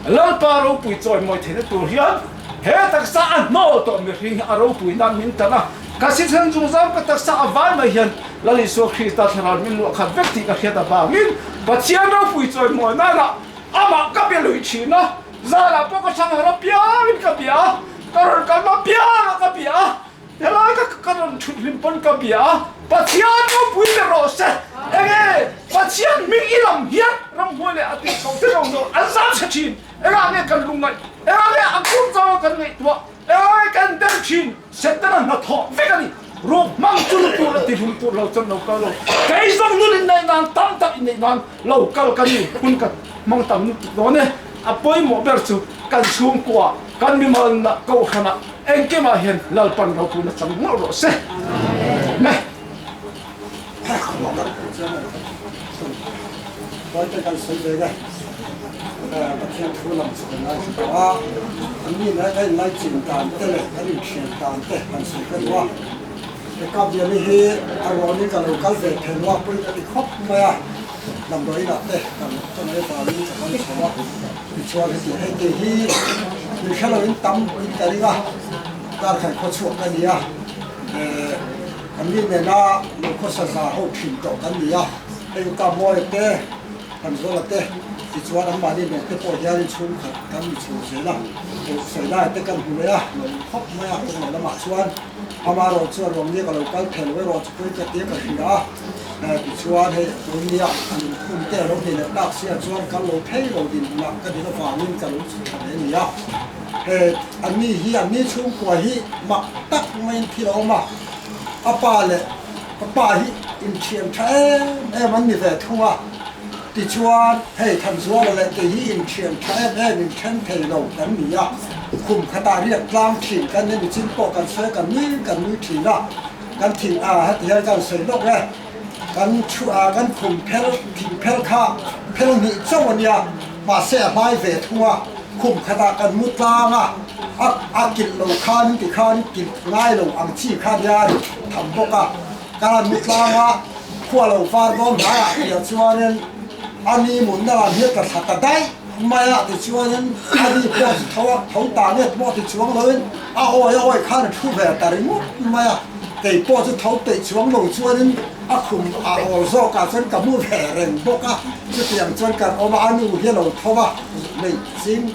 Lalpa ropui chawimawi theihna tur hian he taksa a hnawl tawh mihring hi a ropui nan min tan a, ka sithen zungzam ka taksa a vai mai hian Lal Isua Krista thlarau min luah khat vek tih ka hriat avangin Pathian ropui chawimawi nana amah ka be lui thin a, zanah pawh ka thlang har apiangin ka bia a, ka rawn kalna apiangah ka bia a. Helai ka ka rawn thut hlim pawn ka bia a, Pathian ropui ber rawh se. Enge Pathian hming i lam hian ramhnuai leh a tih chho te lo zawh an zam chhe thin. Engah nge kan lungngaih? Engah nge a kum chauha kan ngaihtuah? Engah nge kan dem thin? Setana hnathawh vek a ni. Ruk hmang chu lu tur a ti hlum tur lo chuan lo kal lo. Kei zawng nun inneih nan tam tak inneih nan lo kal ka ni. Hun ka hmang tam lutuk dawn e. A pawimawh ber chu kan chhungkua, kan mimalna kohhranah engkimah hian Lalpan ropuina chang mawlh rawh se. Amen. Bawipa kan sawi ve nge Pathian thu lam chu kan ngaithla tawh a, an mi nai kan inlaichin dan te leh kan inthian dan te kan sawi ka duh a. He Kabliani hi a ruangin ka lo kal ve thei lo a, pawi ka ti khawp mai a. Damdawi inah te kan ka ngaih avangin ka kal chho a, tichuan heti hei te hi min hre loin tam in ka ring a, darkhan khaw chhuak ka ni a, eh kan mi nena lo khawsa za ho thin tawh kan ni a, hei u ka Mawia te, Thanzawla te tichuan anmahni nen te pawh hianin chhungkhat kan ni chho zel a, sawi lai te kan hmu leh a, lo khawp mai a, kawng leh lamah chuan amaherawh chuan Romnia ka lo kal thei lo erawh chu pawi ka tia ka hria a. Tichuan hei Romnia an inkhum te a lo hni leh tak sia chuan kal lo phei lo dinhmunah ka din avangin ka lo chhuk tha ve a ni a. He anni hi anni chhungkua hi mak tak maiin thil a awm a, a pa leh ka pa hi inthian tha em em an ni ve thung a. Tichuan hei Thanzuala leh kei hi inthian tha em em inthen thei lo kan ni a, khum khatah riak tlang thin kan ni nichin pawh kan sawi kan nui kan nui thin a. Kan thing a heti hian kan sawi lawk e, kan thu a kan khum phel thing phel kha phel hnih chauh a nia, mahse a hlai ve thung a, khum khatah kan mu tlang a, a a kilh lo khan ti khan kilh ngai lo ang chi kha hian tham bawk a, kan han mu tlang a, khua lo var dawn hnaiah tihah chuanin a ni munna lam hi ka thla ta daih mai a, tichuanin a ni pawh chu tho a tho ta nge pawh ti chuang loin A awi a awi khan a thu ve ta ringawt mai a, kei pawh chu tho peih chuang lo chuanin a khum a awl zawkah chuan ka mu ve reng bawk a, chutiang chuan kan awm a, a nu hi a lo tho va, mei ching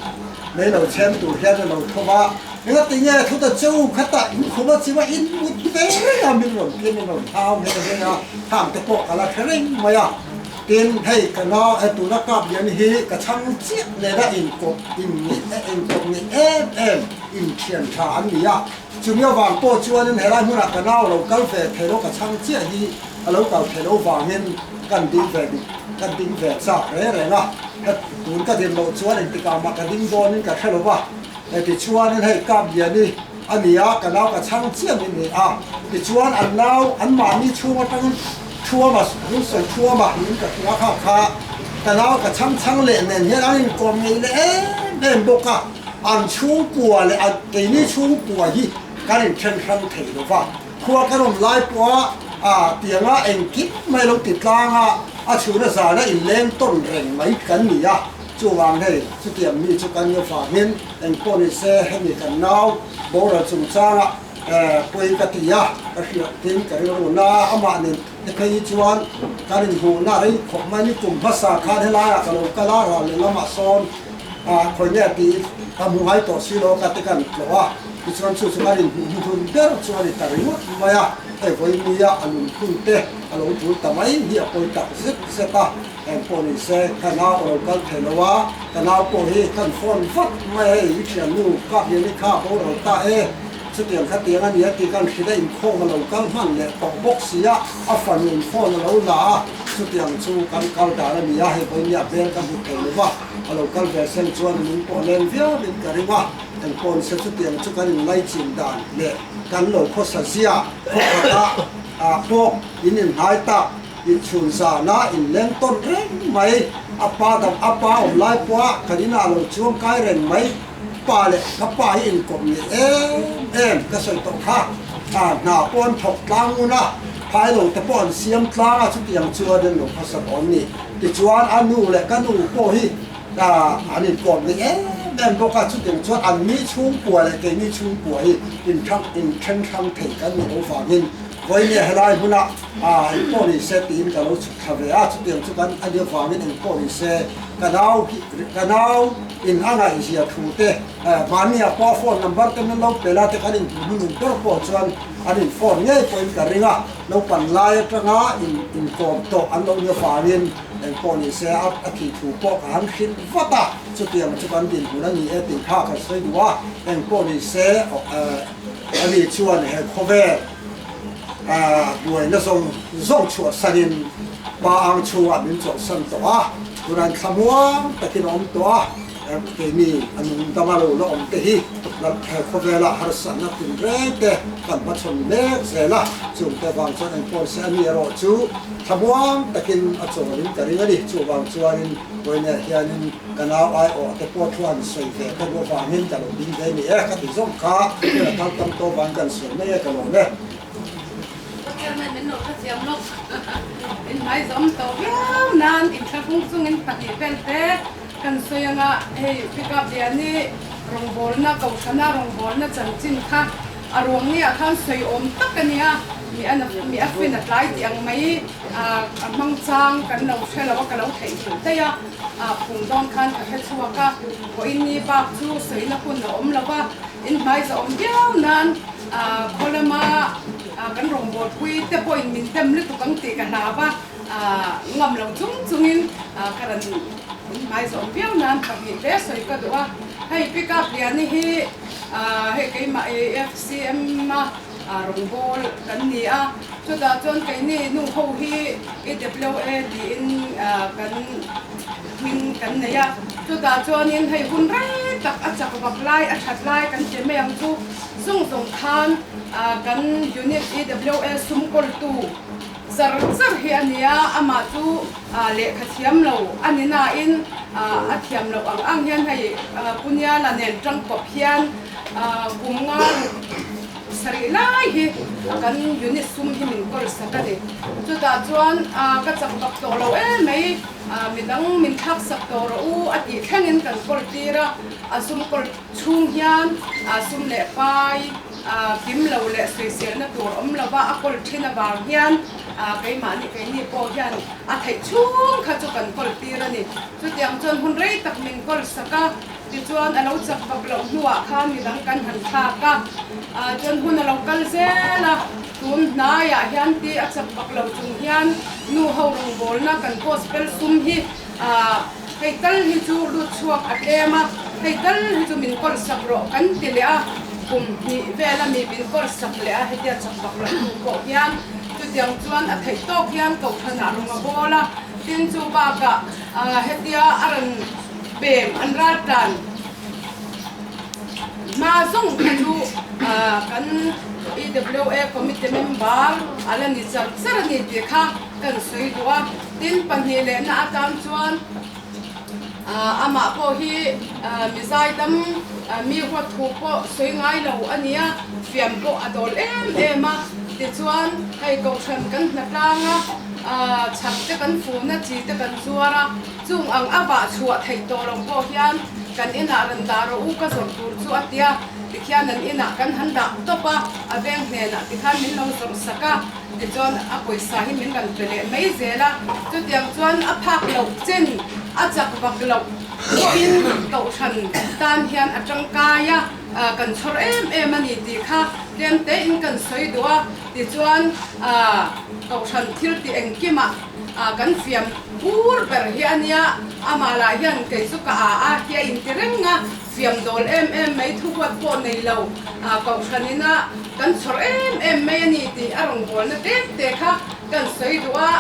mei lo chhem tur hian a lo tho va, engati nge thu ta chu khatah in khum a chim a, in mut ve reng a, min rawn pian in rawn hau nghe nghe a, hang te pawh ka la hre reng mai a. Tin, hei ka nau he tuna kap lian hi ka chhang chiah nena inkawp in nih inkawp nih em em inthian tha an ni a, chumi avang pawh chuanin helai hmunah ka nau lo kal ve thei lo ka chhang chiah hi a lo kal thei lo vangin kan ding ve dik ka ding ve chak reng reng a, he tun ka din loh chuan engtikah mah ka ding dawnin ka hre lo va, tichuanin hei kap lian hi a ni a, ka nau ka chhang chiah min ni a, tichuan an nau anmahni chhung atangin Thuama, hun sawi Thuama niin ka hria kha kha ka nau ka chhang chhang leh nen hian an inkawm ngei leh em em bawk a, an chhungkua leh an keini chhungkua hi kan inthen hrang thei lo va, khua kan awm lai pawha ah tianga engkim mai lo ti tlang a, a chhuna zana inleng tawn reng mai kan ni a, chuvang hei chutiang mi chu kan ni avangin engpawh ni se hemi kan nau boral chungchanga Pawi ka ti a, ka hriat tin ka rilru na amah nen te phei hi chuan kan inhmuhna rei khawp mai ni kum hmasa khan helaiah ka lo kal a, ral leh lamah sawn khawi nge tih ka hmu ngai tawh si lo ka ti kan tlawh a, tichuan chu chu kan inhmuh hnuhnun ber chu a ni ta ringawt mai a, hei vawinia a lungphun te a lo tul ta mai hi a pawi tak zet zet a. Eng pawh ni se, ka nau a lo kal thei lo a, ka nau pawh hi kan phone vat mai hei, i thiannu kap hian i kha boral ta e, chutiang khatiang a nia tih kan hrilh a, inkhawm a lo kal hman leh tawh bawk si a, a fanu in phone a lo la a, chutiang chu kan kal dan a ni a, hei vawinia bel ka hmu thei lo va, a lo kal ve seng chuan min pawh leng viau in ka ring a, eng pawh ni se chutiang chu kan inlaichin dan leh kan lo khawsa zia khawkhat ah pawh in inhnai tak. Inchhun zana inleng tawn reng mai, a pa dang a pa awm lai pawha kan inah lo chuang kai reng mai, pa leh ka pa hi inkawp ni em em ka sawi tawh kha, a hna pawh an thawk tlang ngun a, phai lo te pawh an siam tlang a, chutiang chuan an lo hmasa dawn ni. Tichuan a nu leh ka nu pawh hi An inkawm leh em em bawk a, chutiang chuan an ni chhungkua leh keini chhungkua hi inthlang inthen hrang thei kan nih loh vangin vawinia helai hmuna engpawh ni se tiin ka lo chhuk thla ve a, chutiang chu kan a nih avangin engpawh ni se ka nau hi ka nau in a ngaihzia thu te mahnia pawh phone number te min lo pe la te kan inhmu hmunung ber pawh chuan an in phone ngei pawhin ka ring a, naupang lai atanga in inkawm tawh an lo nih avangin. Engpawh ni se a a thih thu pawh ka han hrilh vat a, chutiang chu kan dinhmun a ni e tih kha ka sawi duh a, engpawh ni se ani chuan he khawvel buaina zawng zawng chhuahsanin pa ang chhungah min chawlhsan tawh a, tunah thlamuang takin a awm tawh a. Keini a nung danga lo la awm te hi he khawvela harsatna tinreng te kan hmachhawn mek zel a, chungte vang chuan engpawh se a ni erawh chu thlamuang takin a chawlin ka ring a ni. Chuvang chuanin vawiinah hianin ka nau aiawh te pawh thu han sawi ve ka duh avangin ka lo ding ve ni e ka ti zawng kha hmun a kal tam tawh vangin kan sawi mai e ka lawm e. Chairman min lo hrethiam lawk in hmai zawm tawh viau nan inthlahrung chungin pahnih vel te Kan sawi anga hei pickup lian hi rawngbawlna kohhrana rawngbawlna chanchin kha a ruang ni ah khan sawi awm tak a nia, mi a mi a fin a tlai tih ang mai a hmang chang kan lo hre lo a ka lo theih nghilh daih a, ah phung dawn khan ka hre chhuak a, vawiin ni bak chu sawina hun a awm lo va, in hmai za awm viau nan ah khaw lama kan rawngbawlpui te pawhin min dem lutuk ang tih ka hlau va, ah ngam lo chung chungin ka rawn. In hmai zawm viau nan pahnih te sawi ka duh a, hei pick up liani hi hei keimah AFCM a rawngbâwl kan ni a, chutah chuan keini nu ho hi EWA tiin kan hming kan nei a, chutah chuanin hei hun rei tak a chak vak lai a that lai kan ti mai ang chu zung zawng khan kan unit EWA sum kawltu Zar zar hi a nia, amah chu lehkha thiam lo a ni nain a thiam loh ang ang hian hei Puniala nen tangkawp hian kum nga ruk sarih lai hi kan unit sum hi min kawl sak a ni. Chutah chuan ka chak vak tawh lo em mai, midang min thlak sak tawh rawh u a tih thlengin kan kawl tir a, a sum kawl chhung hian sum leh pai, Kim lo leh sawiselna tur awm lova a kawl thin avang hian keimahni keini pawh hian a theih chhung kha chu kan kawl tir a ni. Chutiang chuan hun rei tak min kawl sak a, tichuan a lo chak vak loh hnuah khan midang kan han thlak a, chuan hun a lo kal zel a, tun hnaiah hian ti a chak vak lo chung hian nu ho rawngbawlna kan gospel sum hi hei tal hi chu lut chhuak a tlem a, hei tal hi chu min kawl sak rawh kan ti leh a, kum hnih vel a mi min kawl sak leh a, hetia chak vak loh hnu pawh hian chutiang chuan a theih tawk hian kohhranah rawng a bawl a, tin chu bakah hetia a rawn pem an ral tan hma zawng kha chu kan EWA committee member a la ni char char a ni tih kha kan sawi duh a. Tin, pahnih lehna atan chuan amah pawh hi mizai dam mi huat thu pawh sawi ngai lo a ni a, fiam pawh a dawl em em a. Tichuan, hei kohhran kan hna tlang a, chhak te kan funa chi te kan zuar a, chung ang a vah chhuah theih tawh lo pawh hian kan inah rawn dah rawh u ka zawrh tur chu a ti a, tikhian an inah kan han dah tawp a, a veng hnenah tikhan min lo zawrh sak a. Tichuan a pawisa hi min rawn pe leh mai zel a, chutiang chuan a phak loh chen a chak vak loh pawhin kohhran tan hian a tangkai a, kan chhawr em em a ni tih kha tlem tein kan sawi duh a, tichuan kohhran thil tih engkimah kan fiam bur ber hi a nia, amah lah hian kei chu ka a a hi a inti reng a. Fiam dawl em em mai thu huat pawh nei lo kohhran ina kan chhawr em em mai a ni tih a rawn bawlna tek te kha kan sawi duh a,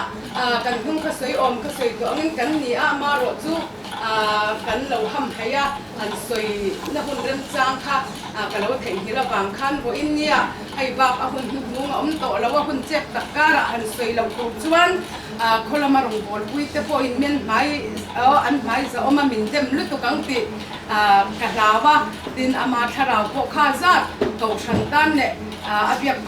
kan hnung kha sawi awm kha sawi duh angin kan ni a, amarawh chu kan lo ham thei a, an sawi na hun remchang kha ka lo theihnghilh avang khan vawiin nia hei bak a hun hnuhnung a awm tawh lo a, hun chek tak karah han sawi loh tur chuan khaw lama rawngbawlpui te pawhin min hmai an hmai zahawm a min dem lutuk ang tih Ka hlau a, tin ama thlarau pawh kha zat kohhran tan leh a biak.